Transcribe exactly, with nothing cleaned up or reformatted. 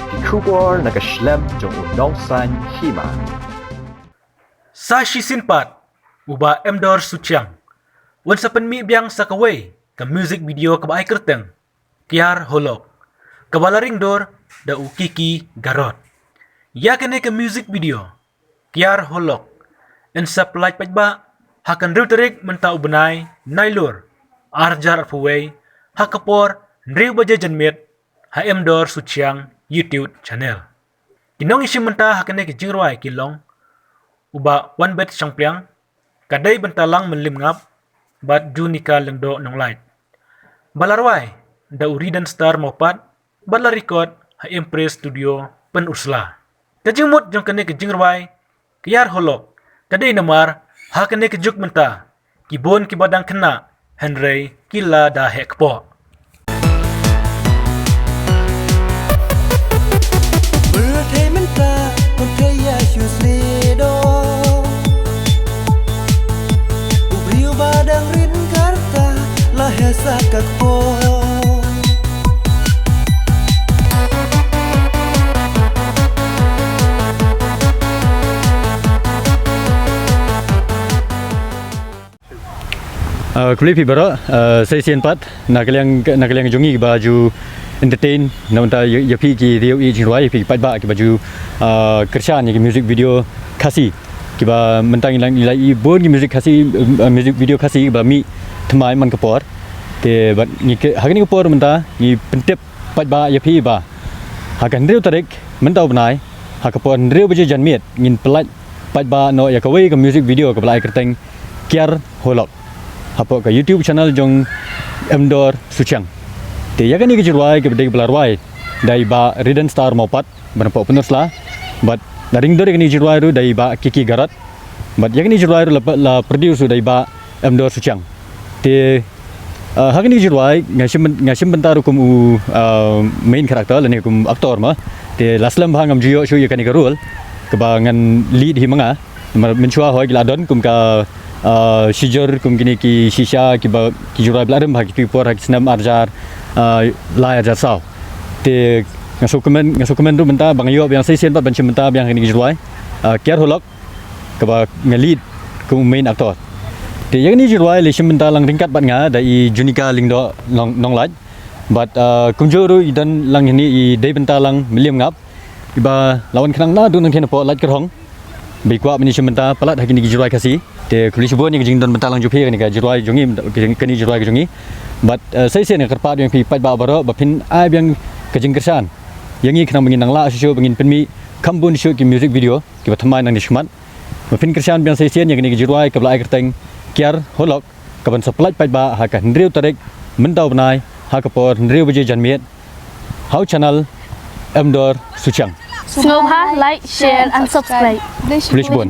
Ki khubor na ka shlem jong u nongsan hima. Sa shisien pat, u Bah Emdor Suchiang un sa pynmih biang sa kawei ka music video kaba ai kyrteng Kiar Holok, kaba la ring dur da u Kiki Garot. Ïa kane ka music video Kiar Holok yn sa pynlait paidbah ha ka hynriew tarik mynta u bnai Nailur, ar hajar arphew wei, ha ka por hynriew baje janmiet, ha Emdor Suchiang YouTube channel. Ki nongïashim bynta ha kane ka jingrwai ki long u Bah Wanbet Shangpliang, ka dei bynta lang Mylliem Ngap, bad Junika Lyngdoh Nonglait. Ba la rwai da u Riden Star Mawpat, bad la record ha Empress Studio Pynursla. Ka jingmut jong kane ka jingrwai Kiar Holok ka dei namar ha kane ka juk mynta ki bun kiba dang khynnah, hynrei ki la da heh kpoh. Pyrthei mynta, pyrthei ïa shu slido. U briew ba dang rit ka rta, la heh sa ka kpoh. Ah, khublei phi baroh, ah, sa shisien pat, na ka liang, na ka liang jong ngi ba ju entertain, na bynta ïa, ïa phi ki riew ïeit jingrwai, ïa phi ki paidbah kiba ju, ah, kyrshan ïa ki music video Khasi. Kiba mynta ngi la, ngi la i bun ki music Khasi, ah, music video Khasi kiba mih thymmai man ka por. Te bad ngi ki, ha kane ka por mynta, ngi pyntip paidbah ïa phi ba ha ka hynriew tarik mynta u bnai, ha ka por hynriew baje janmiet, ngin pynlait paidbah noh ïa kawei ka music video kaba la ai kyrteng Kiar Holok, hapoh ka YouTube channel jong Emdor Suchiang. Te ïa kane ka jingrwai kaba dei kaba la rwai da i Bah Riden Star Mawpat, ba na poh Pynursla. Bad la ring dur ïa kane ka jingrwai ruh da i Bah Kiki Garot. Bad ïa kane ka jingrwai ruh la, la produce ruh da i Bah Emdor Suchiang. Te, ah, ha kane ka jingrwai nga shim, nga shim bynta ruh kum u, ah, main character lane kum actor ma. Te la slem bha ngam ju ïoh shuh ïa kane ka role kaba ngan lead hi ma nga. Namar mynshuwa hooid ki la don kum ka, ah, shijur, kum kine ki shisha kiba, ki jingrwai ba la rim ha ki por, ha ki snem ar hajar, ah, lai, ar hajar saw. Te nga sngewkmen, nga sngewkmen ruh mynta ba nga ïoh biang sa shisien pat ban shim bynta biang ha kane ka jingrwai, ah, Kiar Holok, kaba nga lead kum u main actor. Te ïa kane ka jingrwai la shim bynta lang ryngkat bad nga da i Junika Lyngdoh Nong, Nonglait. Bad, ah, kumjuh ruh i don lang hangne i dei bynta lang Mylliem Ngap, iba la wan khnang naduh nangtei napoh Laitkyrhong. Ba i kwah ban ïashim bynta palat ha kine ki jingrwai Khasi. Te khublei shibun ïa ka jingdon bynta lang jong phi ha kane ka jingrwai jong ngi, kane ka jingrwai ka jong ngi. Bad, eh, sa shisien nga kyrpad ïa phi paidbah baroh ba phin ai biang ka jingkyrshan ïa ngi khnang ba ngin nang lah shuh shuh ba ngin pynmih kham bun shuh ki music video kiba thymmai nangne shakhmat. Ba phin kyrshan biang sa shisien ïa kane ka jingrwai kaba la ai kyrteng Kiar Holok, kaban sa pynlait paidbah ha ka hynriew tarik mynta u bnai ha ka por hynriew baje janmiet ha u channel Emdor Suchiang. Sngewbha like, share and subscribe. Khublei shibun.